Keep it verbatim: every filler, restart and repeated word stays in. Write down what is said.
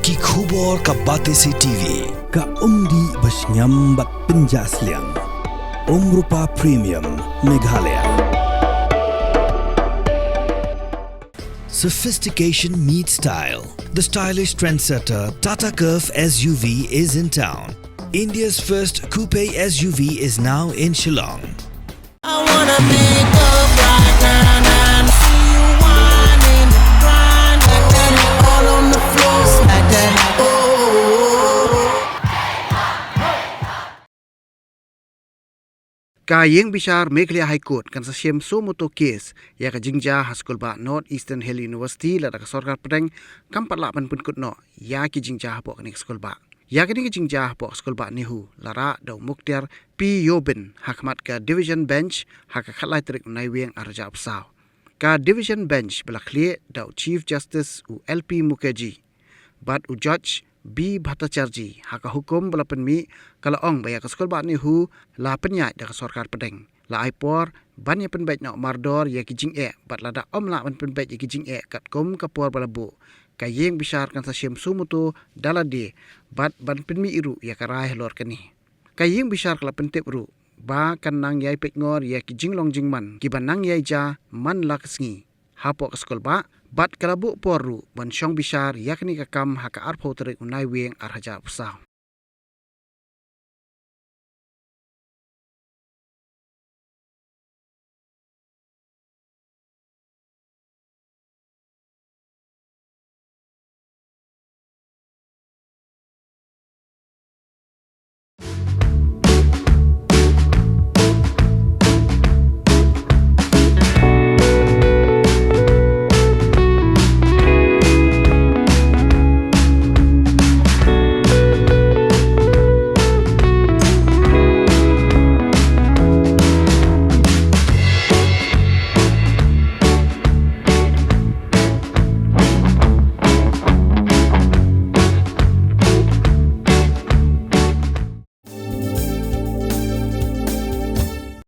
Ki khubor ka Batesi T V. Ka umdih ba shngiam bad pynjah sliang. Umrupa Premium, Meghalaya. Sophistication meets style. The stylish trendsetter Tata Curvv S U V is in town. India's first coupe S U V is now in Shillong. I wanna pick up right now, now, see you whining, grinding, all on the floor, smack that. Oh, oh, oh, oh. Ka ïing bishar Meghalaya High Court kan sa shim suo motu case ïa ka jingjia ha skulbah North Eastern Hill University lada ka sorkar pdeng kam pat lah ban pynkut noh ïa ki jingjia hapoh kane ka skulbah. Ïa kane ka jingjia hapoh ka skulbah NEHU la rah da u Mukhtar P Yobin ha khmat ka Division Bench ha ka khatlai tarik u Naiwieng arhajar arphew saw. Ka Division Bench ba la khlieh da u Chief Justice u L P Mukherjee bad u Judge B Bhattacharjee ha ka hukum ba la pynmih ka la ong ba ïa ka skulbah NEHU la pynïaid da ka sorkar pdeng. La ai por ban ïa pynbeit noh mardor ïa ki jingeh bad lada ym lah ban pynbeit ïa ki jingeh katkum ka por ba la buh, ka ïing bishar kan sa shim suo motu da lade bad ban pynmih ruh ïa ka rai halor kane. Ka ïing bishar ka la pyntip ruh ba kan nang ïai peitngor ïa ki jinglong jingman kiba nang ïai jia man la ka sngi hapoh ka skulbah bad ka la buh por ruh ban shong bishar ïa kane ka kam ha ka arphew tarik u Naiwieng arhajar arphew saw.